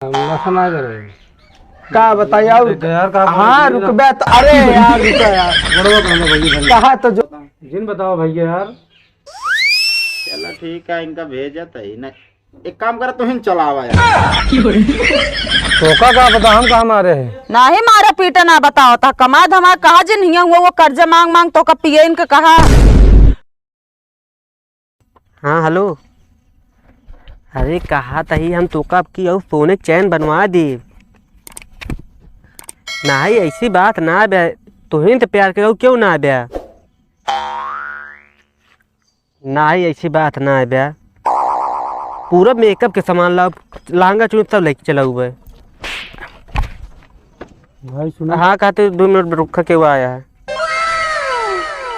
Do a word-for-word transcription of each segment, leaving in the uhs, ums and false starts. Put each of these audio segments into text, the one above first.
हम ना सुना दे रहे। का बताई और? अरे यार, का हाँ, रुक बे तो, अरे यार, रुको यार। गड़बड़ काम है भैया, भैया। कहा तो जो जिन बताओ भैया यार। चलो ठीक है, इनका भेजत ही ना। एक काम कर, तुहिन चलावा यार। तोका का पता हम कहाँ मारे हैं? नाही मारे पीटे ना बताओ, ता कमा धमा कहा जिन हिया हुआ वो कर्जा मांग मांग तोका पिए इनके कहा। हाँ, हेलो। अरे, कहा तही हम तोका अब की अउ सोने के चैन बनवा दी। नाही, ऐसी बात ना बे, तुहिन तो प्यार के क्यों ना बे? नाही, ऐसी बात ना बे। पूरा मेकअप के सामान लाओ, लहंगा चुन्नी सब लेके चला हुआ है। भाई सुनो। हाँ, कहते दो मिनट रुक के वो आया है।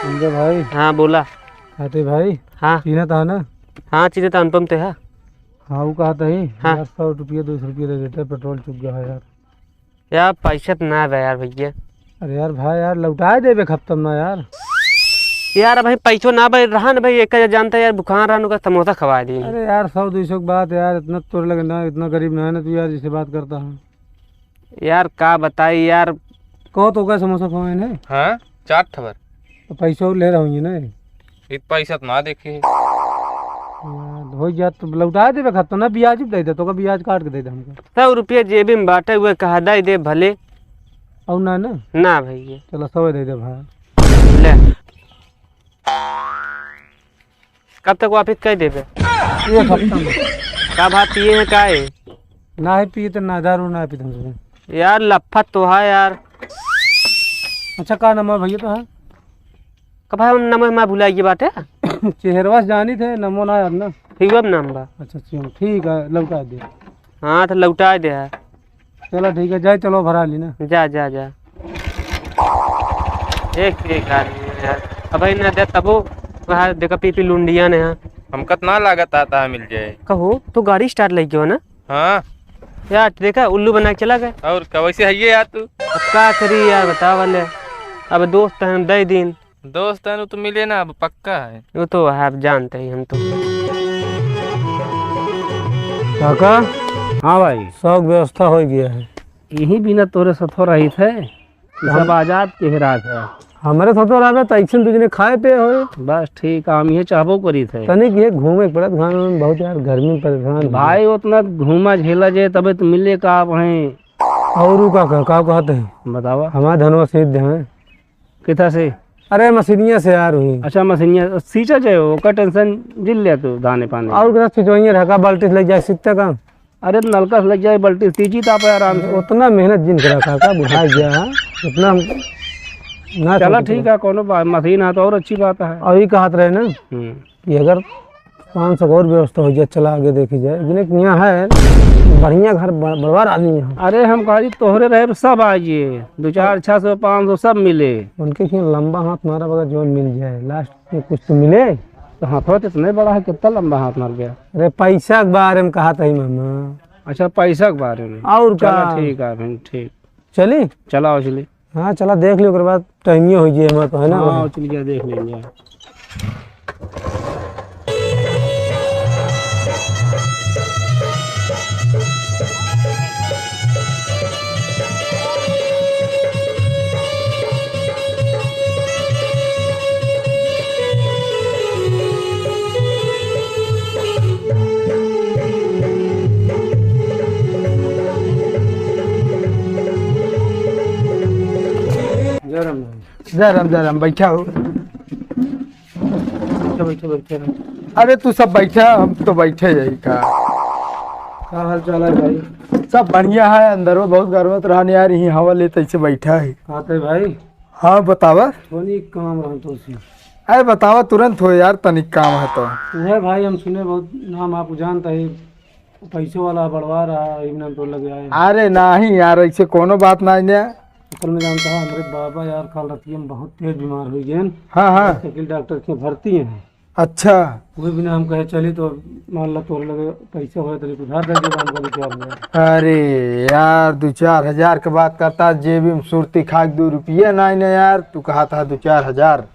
समझे भाई? हाँ, बोला। कहते भाई। हाँ। चीन्हत है ना? हाँ, चीन्हत अनुपम ते है। हाँ, वो कहत ही हाँ। यार, सौ रुपया, दो सौ रुपया दे देते, पेट्रोल चुक गया है यार। यार, पैसा तो ना बा यार भैया। अरे यार भाई यार, लौटाए देबे एक हफ्ता में ना यार। यार, अबहीं पैसो ना बा, रहा ना भाई, एक जानता है यार, भुखान रहा, ओका समोसा खवा दी। अरे यार, सौ दो सौ की बात यार, इतना तोरे लगे ना, इतना गरीब ना है ना तू यार, जिससे बात करता है। यार, का बताई यार। कहो तो का समोसा खवाए ने? हाँ, चार ठवर। तो पैसा और ले रहा हूँ ये ना। इत पैसा तो ना देखे। यार, हो गया तो लौटा देबे, खत्म ना, ब्याज भी दे दे, तो का ब्याज काट के दे दे हमको। सौ रुपया जेबी में बाटे हुए, कहा दे दे भले। और ना, ना? ना भैया। चलो, सौ दे दे भाई। ले। कब तक वापिस कर देबे? एक हफ्ता में। का भाई पिए हैं का है? ना है पिए तो ना दारू ना पीते हैं। यार लफा तो है यार। अच्छा का नाम है भैया तो है? का भाई हम नाम है मैं भुला गया बाटे। चेहरवा से जानी थे, नमो ना यार ना। ठीक है नाम बा। अच्छा अच्छा, ठीक है, लौटा दे। हाँ तो लौटा दे है। चलो ठीक है, जाए, चलो भरा ली ना। जा, जा, जा। एक से एक आदमी है यार। अबे ना दे तबो, वहाँ देखा पी पी लुंडिया ने, हाँ। हमका तो ना लागत आता मिल जाए। कहो, तो गाड़ी स्टार्ट लग गयो ना? हाँ। यार, देखा, उल्लू बना के चला गए। और का, वैसे है ये यार तू। अब का करी यार, बतावा ले। अब दोस्त हैं, दे दिन। दोस्त है, वो तो मिले ना, अब पक्का है। वो तो है, अब जानते ही हम तो। काका। हाँ भाई। सब व्यवस्था हो गया है। यही बिना तोरे सथो रही थे, हम सब आजाद के ही राज है। हमारे सथो रहबे तो ऐसे दू जने खाए पे होए। बस ठीक, हम ये चाहबो करी थे। तनिक ये घूमे के पड़त, गाँव में बहुत यार गर्मी में परेशान हो भाई, गए। उतना घूमा झेला जाए तबे तो मिले का आप हैं। और ऊ का, का, का कहते हैं? बतावा। हमारे धनवा सिद्ध हैं। किथा से? अरे मशीनिया से यार हुई। अच्छा मशीनिया सींचा जाए, ओकर टेंशन जिल ले तू धाने पानी। और कितना सिंचवाइया ढका बाल्टी से लग जाए सींचते का? अरे नलका से लग जाए बाल्टी से सींची ताप है आराम से। उतना मेहनत जिन करा काका, बुढ़ा गया है। उतना हम ना चला सोच ठीक रहे। है, कोनो बात, मशीन है तो और अच्छी बात है। अभी कहत रहे ना हम्म। कि अगर पाँच सौ का और व्यवस्था हो जाए, चला आगे देखी जाए। जिन्हें कि यहाँ है, बढ़िया घर, ब-, बड़वार आदमी है। अरे हम कहा जी तोहरे रहे सब आ जाइए, दो चार, छः सौ, पाँच सौ सब मिले। उनके कि लंबा हाथ मारा बगैर जौन मिल जाए, लास्ट में कुछ तो मिले। तो हाथवा तो इतना बड़ा है, कितना लंबा हाथ मार गया। अरे पैसा के बारे में कहा था ही मामा। अच्छा पैसा के बारे में। और चला का? ठीक है फिर, ठीक। चली? चला आओ चली। हाँ, चला देख लियो, ओकर बाद टाइमियो हो जाए हमारे पास, है ना? हाँ, चल गया, देख लेंगे। जय राम, जय राम, जय राम, बैठा हो। बैठो, बैठो, बैठो। अरे तू सब बैठा, हम तो बैठे यही का। का हाल चाल है भाई? सब बढ़िया है, अंदर में बहुत गर्मी तो रहने यार, यही हवा लेते ऐसे बैठा है। आते भाई। हाँ बतावा। तनिक काम रहा तो सी। अरे बतावा, तुरंत हो यार, तनिक काम है तो। वह भाई हम सुने बहुत नाम आप जानता है, पैसे वाला बड़वा रहा, इब नाम तो लगे आए। अरे नहीं यार, ऐसे कोनो बात नहीं ने। असल में जानता है, हमारे बाबा यार काल रतिया में बहुत तेज बीमार हो गए। हाँ, हाँ। शकील डॉक्टर के भर्ती हैं। अच्छा। वही बिना हम कहे चली तो मान ला तोरे लगे पैसे होए तो उधार दे दे, हम कभी क्या बोले। अरे यार, दो चार हजार के बात करता, जेबी में सुरती खाक दो रुपये नहीं ने यार, तू कहा था दो चार हजार।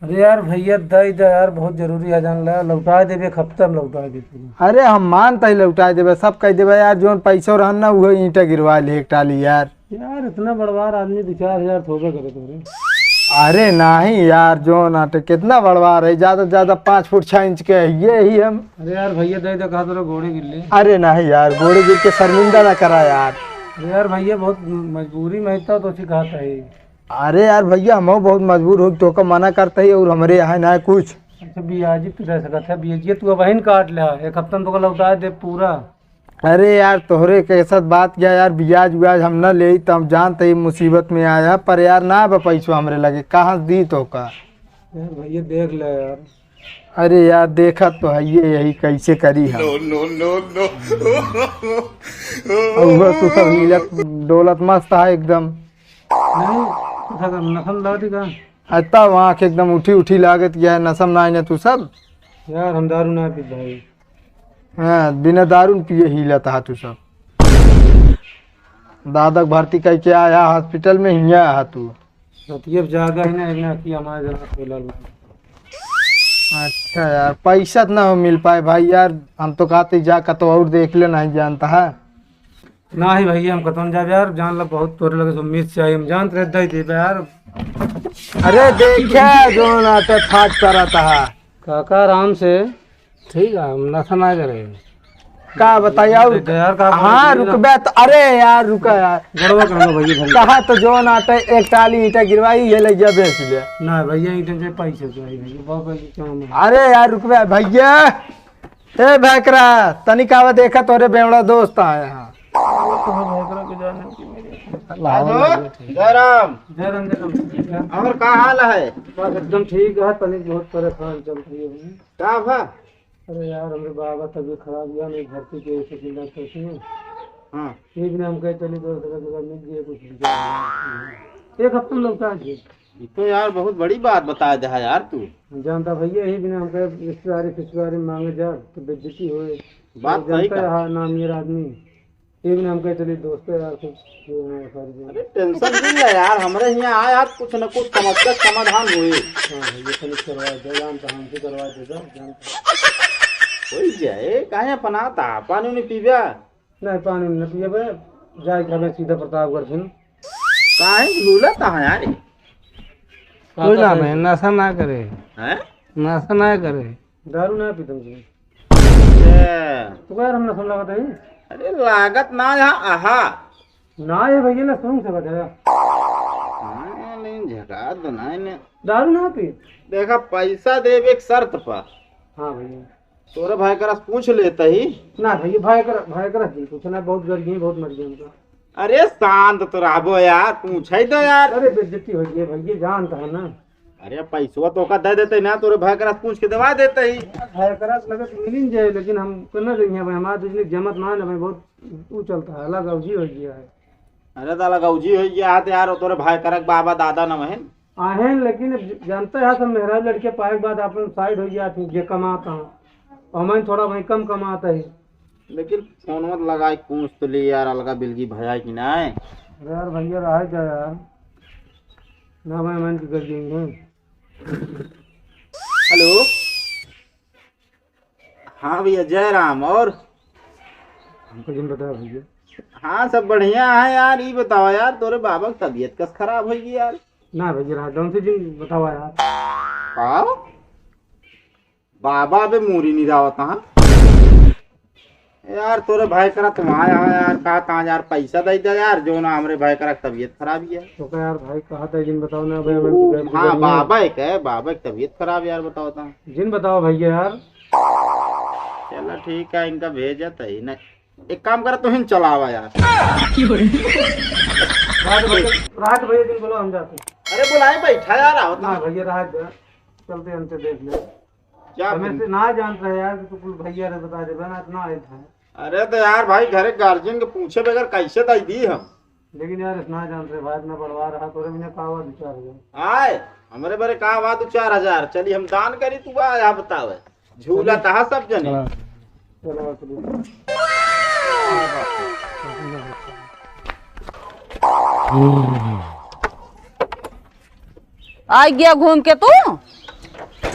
अरे यार भैया, दे दे यार, बहुत जरूरी है, जान ला, लौटा देबे, एक हफ्ता में लौटा देबे। अरे हम मानत ही लौटा देबे, सब कह देबे यार, जौन पैसो रहन ना, उहे ईंटा गिरवा ले एक टाली यार। यार इतना बड़वार आदमी, दो चार हजार थोबे करे तोरे। अरे नहीं यार, जौन आटे कितना बड़वार है, ज्यादा से ज्यादा पाँच फुट छह इंच के है, ये ही हम। अरे यार भैया, दे दे, कहा तोरा गोड़े गिर ले। अरे नहीं यार, गोड़े गिर के शर्मिंदा ना करा यार। अरे यार भैया, बहुत मजबूरी में था तो उसी कहा था ही। अरे यार भैया, हम बहुत मजबूर हो, तोका मना करता ही और हमरे यहाँ ना कुछ। अच्छा, बियाजी तू दे सकत है, बियाजी तू अबहिन काट ले, एक हफ्ता में तोका लौटा दे पूरा। अरे यार, तोहरे के साथ बात किया यार, बियाज उयाज हम ना लेई, त हम जानत ही मुसीबत में आया, पर यार ना बा पैसवा हमरे लगे, कहाँ से दी तोका? यार भैया, देख ले यार। अरे यार, देखत तो है ये, यही कैसे करी हम। No, no, no, no। और वो तू सब हिलत डोलत मस्त है एकदम। नहीं, तू सब नशा में लगा थी का? अरे तब आँख एकदम उठी उठी लागत गया है, नशा में ना है ना तू सब। यार हम दारू ना पीत भाई। हाँ, बिना दारू न पिए हिलत हा तू सब। दादा के भर्ती करके आया हॉस्पिटल में, हियाँ हा तू। रतिया जागा ही ना, एक ना कि हमारे जरा कोई लाल। अच्छा यार, पैसा त ना हो मिल पाए भाई यार, हम तो कहते जा कतो और देख ले, नहीं जानता है। नाही भैया, हम कतौन जाब यार, जान ला बहुत तोरे लगे से उम्मीद से आई, हम जानत रहे दे देबे यार। अरे देखे जौन आटे फाट करत हा। काका आराम से। ठीक है, हम नशा ना करे। का बताई और? देखे यार, का हाँ, बोलत ही ना। रुकबे तो, अरे यार, रुका यार। गड़बड़ कर लो भैया, भैया। कहा तो जौन आटे एक टाली ईंटा गिरवाई, ये ले जा बेच ले। ना भैया, ईंटे से पैसे चाहिए भैया, बहुत पैसे काम है। अरे यार, रुकबे भैया। ए भैकरा, तनिक आवा देखा, तोरे बेवड़ा दोस्त आए हैं। का दो? जयराम। जयराम, जयराम। और का हाल है? बस एकदम ठीक है, तनिक बहुत परेशान चल रही है। का भा? अरे यार, हमरे बाबा तबीयत खराब हुआ, मैं भर्ती के ऐसे चिल्ला कैसे हूँ। हाँ। ये भी ना हम कहे चली दोस्त का जगह मिल गया कुछ भी। एक हफ्ते में लौटा जी। ये तो यार बहुत बड़ी बात बता दे है यार तू। जानता भैया, यही बिना हमके रिश्तेदारी फिश्तेदारी में मांगे जा तो बेइज्जती होए। बात तो सही जानता कहा। है, हाँ, नाम ये आदमी। ये बिना हमके चली दोस्त है यार, कुछ ये है सारी बात। अरे टेंशन नहीं ले यार, हमरे यहाँ आए यार, कुछ न कुछ समस्या समाधान होए। हाँ, ये तनिक करवा दे, जानता हमसे करवा दे, जानता। हो जाए, काहे अपनाता, पानी नहीं पीबा? नहीं, पानी न पियबे, जाए के हमें सीधा प्रतापगढ़ फिर। काहे झूलत है यार? कोई ना, नहीं, नशा ना करे। हैं? नशा ना करे। दारू ना पीतम जी। अच्छा। तो यार, हम नशा लागत है? अरे, लागत ना यहाँ आहा। ना, ये भैया ना शुरू से बताया। हाँ, नहीं, झका तो ना, नहीं। दारू ना पी? देखा, पैसा देबे एक शर्त पर। हाँ भैया। तोरे भाई करस पूछ लेता ही। ना भैया, भाई कर, भाई करस जी, कुछ ना, बहुत गरीब है, बहुत मर गया उनका। अरे शांत तो रहबो यार, पूछे तो यार। अरे बेइज्जती हो गई भैया, जानता है ना। अरे पैसवा तो का दे देते ना, तोरे भाई करस पूछ के दवा देते ही। भाई करस लगे तो मिल ही जाए, लेकिन हम करना चाहिए भाई, हमारा बिजनेस जमत ना है ना भाई, बहुत वो चलता है, अलग अवजी हो गया है। अरे तो अलग अवजी हो गया है तो यार, तोरे भाई करक बाबा दादा न वहन। आहेन, लेकिन अब ज-, जानते हैं, सब मेहरारू लड़के पाए के बाद अपन साइड हो गया, फिर जे कमाता हूँ, और मैं थोड़ा वहीं कम कमाता है। लेकिन फोन मत लगाए, पूछ तो ले यार, अलगा बिलगी भया कि ना है? अरे यार भैया, रह जा यार, ना मैं मन की कर देंगे। हेलो। हाँ भैया, जय राम। और हमको जिन बताया भैया। हाँ, सब बढ़िया है यार। ई बतावा यार, तोरे बाबा की तबीयत कस खराब होई यार? ना भैया, रात डाउन से जिन बतावा यार। का? बाबा बे मूरी नहीं रावत, हाँ? यार, तोरे भाई करा तुम आया है यार, कहा था यार, पैसा दे दे यार, जो ना हमरे भाई करा तबीयत खराब ही है। तो का यार भाई, कहा था जिन बताओ ना भाई, हमें तो घर की हाँ, गर्मी है। बाबा एक है, बाबा की तबीयत खराब यार, बताओ तो। जिन बताओ भैया यार। चलो ठीक है, इनका भेजा तो ही ना। एक काम करा, तुहिन चलावा यार। रात भैया, रात भैया दिन बोलो, हम जाते हैं। अरे बुलाए बैठा यार, आओ तो। ना भैया, रात जा, चलते हैं, हमसे देख ले। क्या हमें फिर? से ना जानता है यार कि तू कुल भैया रे बता दे, बना इतना आए था। अरे तो यार भाई, घरे गार्जियन के पूछे बगैर कैसे दे दी हम? लेकिन यार, इतना जान रहे भाई, इतना बढ़वा रहा, तोरे बिना का हुआ दो चार हजार? आए, हमरे बरे का हुआ दो चार हजार? चली हम दान करी, तू आ, यहाँ बतावे। झूला चलिए। तहा सब जने। हाँ। चलो, चलिए। आ गया घूम के तू?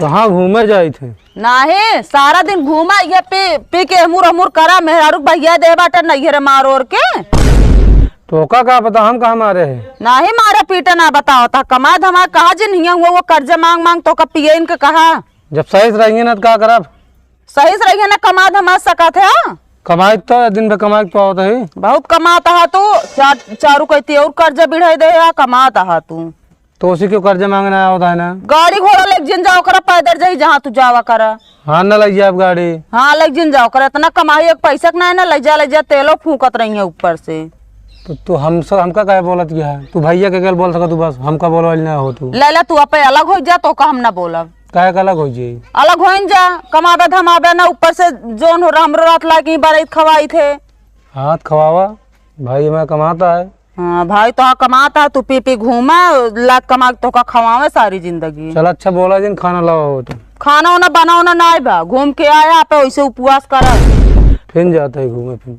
कहाँ घूमे जाइत है? नाहीं, सारा दिन घूमा, ये पी, पी के एहमुर एहमुर करा, मेहरारू के बहिया दे बाटे नैहर मार ओर के। तोका का पता हम कहाँ मारे है? नाहीं, मारे पीटे ना बतावत ह, कमा धमा कहाँ जिन हिया हुआ, वो कर्जा माँग माँग तोका पियइन के कहा। जब सही से रहिए ना तो का करब? सही से रहिए ना, कमा धमा सकत है, हाँ? कमाई तो दिन भर कमाई के पावत है। बहुत कमात ह तू, चार, चारू कहती और कर्जा बिढ़ाई दे है, कमात ह तू। तो उसी क्यों कर्जा माँगना आवत है ना? गाड़ी घोड़ा लेके जिन जाओ करा, पैदल जाई जहाँ तू जावा करा। हाँ, ना लग जाए गाड़ी। हाँ, लग जिन जाओ करा, इतना कमाई एक पैसा के ना है ना, लग जा, लग जा, तेलो फूकत रही है ऊपर से। तो तू हमसे, हमका काहे बोलत गया है? तू भैया के गल बोल सका तू, बस हमका बोलवाइल ना हो तू। लैला, तू अपे अलग हो जा, तोका हम ना बोलब। काहे का अलग हो जाई? अलग होइन जा, कमाबे धमाबे ना, ऊपर से जोन हो रहा, हमरो रात लागी बरइत खवाई थे। हाथ खवावा, भाई हमारा कमाता है। हाँ, भाई तो कमाता है, तू पी पी घूमा, लाख कमा के तोका खवावे सारी जिंदगी। चल अच्छा बोला जिन, खाना लावा हो तो। खाना वाना बनाओ ना, नाई बा, घूम के आया, आप वैसे उपवास करा। फिर जाता है घूमे फिर।